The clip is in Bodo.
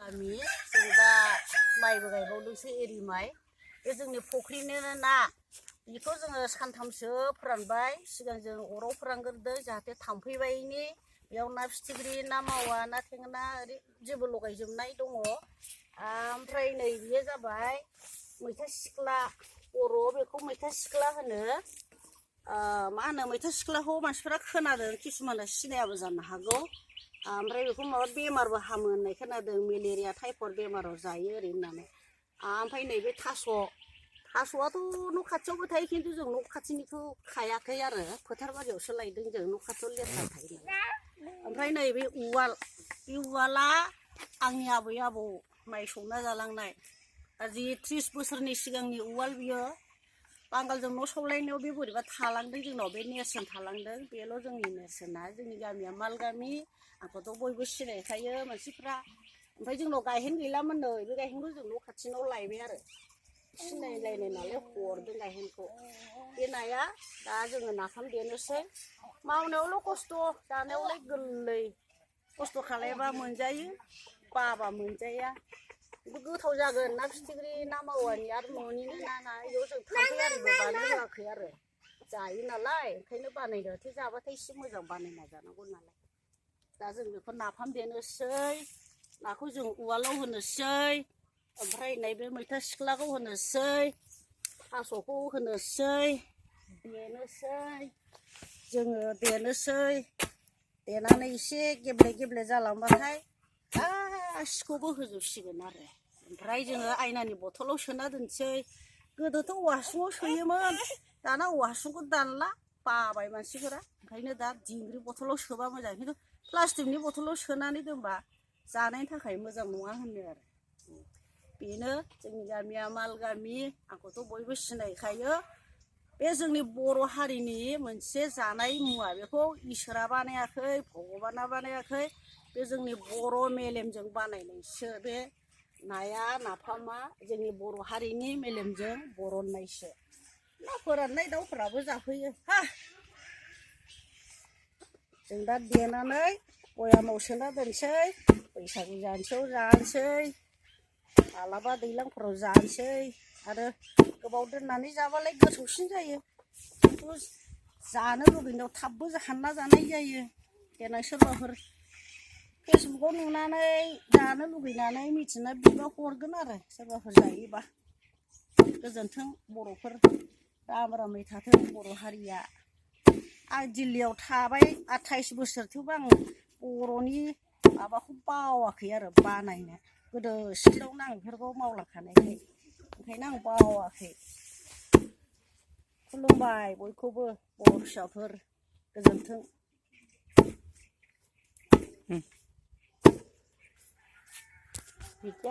गामि जों दा माइबो गायबावदोंसो एरि माइ बे जोंनि फुख्रिनिनो ना बेखौ जोङो सानथामसो फोरानबाय सिगां जों अराव फोरानग्रोदों जाहाथे थांफैबायनि बेयाव ना फिथिख्रि ना मावा ना थेंगोना ओरै जेबो लगायजोबनाय दङ ओमफ्राय नै बेयो जाबाय मैथा सिख्ला बर' बेखौ मैथा सिख्ला होनो मा होनो मैथा सिख्लाखौ मानसिफोरा खोनादों किसुमाना सिनायाबो जानो हागौ ओमफ्राय बेखौ माबा बेमारबो हामो होननाय खोनादों मेलेरिया टाइफयड बेमाराव जायो ओरै होननानै ओमफ्राय नैबे थास'आथ' न' खाथियावबो थायो खिन्थु जों न' खाथिनिखौ खायाखै आरो फोथार बारियावसो लायदों जों न' खाथियाव लेथ्रा थायो ओमफ्राय नैबे उवाल बे उवाला आंनि आबै आबौ माइ सौना जालांनाय जि 30 बोसोरनि सिगांनि उवाल बियो बांगालजों न' सौलायनायाव बे बोरैबा थालांदों जोंनाव बे नेरसोन थालांदों बेल' जोंनि नेरसोना जोंनि गामिया माल गामि आंखौथ' बयबो सिनायखायो मानसिफ्रा ओमफ्राय जोंनाव गायहेन गैलामोन नै बे गायहेनखौ जों न' खाथिनाव लायबाय आरो सिनायलायनाय नालाय हरदों गायहेनखौ बे नाया दा जोङो नाफाम देनोसै मावनायावल' खस्थ' जानायावलाय गोरलै खस्थ' खालायबा मोनजायो बाबा मोनजाया गोथाव जागोन ना फिथिख्रि ना मावानि आरो न'निनो ना बेयाव जों थाम्फै आरिबो बानायहोआखै आरो जायो नालाय ओंखायनो बानायनायावथ' जाबाथाय एसे मोजां बानायना जानांगौ नालाय दा जों बेखौ नाफाम देनोसै नाखौ जों उवालाव होनोसै ओमफ्राय नैबे मैथा सिख्लाखौ होनोसै थास'खौ होनोसै देनोसै जोङो देनानै एसे गेब्ले जालांबाथाय गासिखौबो होजोबसिगोन आरो ओमफ्राय जोङो आयनानि बथलाव सोना दोनसै गोदोथ' औवा हासुङाव सोयोमोन दाना औवा हासुंखौ दानला बाबाय मानसिफोरा ओंखायनो दा दिंग्रि बथलाव सोबा मोजां खिन्थु प्लास्टिकनि बथलाव सोनानै दोनबा जानायनि थाखाय मोजां नङा होनो आरो बेनो जोंनि गामिया माल गामि आंखौथ' बयबो सिनायखायो बे जोंनि बर' हारिनि मोनसे जानाय मुवा बेखौ इसोरा बानायाखै भगबाना बानायाखै बे जोंनि बर' मेलेमजों बानायनायसो बे नाया नाफामा जोंनि बर' हारिनि मेलेमजों बरननायसो ना फोराननाय दाउफोराबो जाफैयो जों दा देनानै बयामाव सोना दोनसै बैसागु जानोसै जानोसै मालाबा दैज्लांफोराव जानोसै आरो गोबाव दोननानै जाबालाय गोथावसिन जायो खिन्थु जानो लुबैनायाव थाबबो हानना जानाय जायो देनां सोरबाफोर फेसबुकाव नुनानै जानो लुबैनानै मिथिना बिबा हरगोन आरो सोरबाफोर जायोबा गोजोन्थों बर'फोर राम रामै थाथों बर' हारिया आं दिल्लीयाव थाबाय 28 बोसोर थेवबो आं बर'नि माबाखौ बावाखै आरो बानायनो गोदो सिख्लायावनो आं बेफोरखौ मावलांखानायखाय ओंखायनो आं बावाखै खुलुमबाय बयखौबो बर' फिसाफोर गोजोन्थों बिदि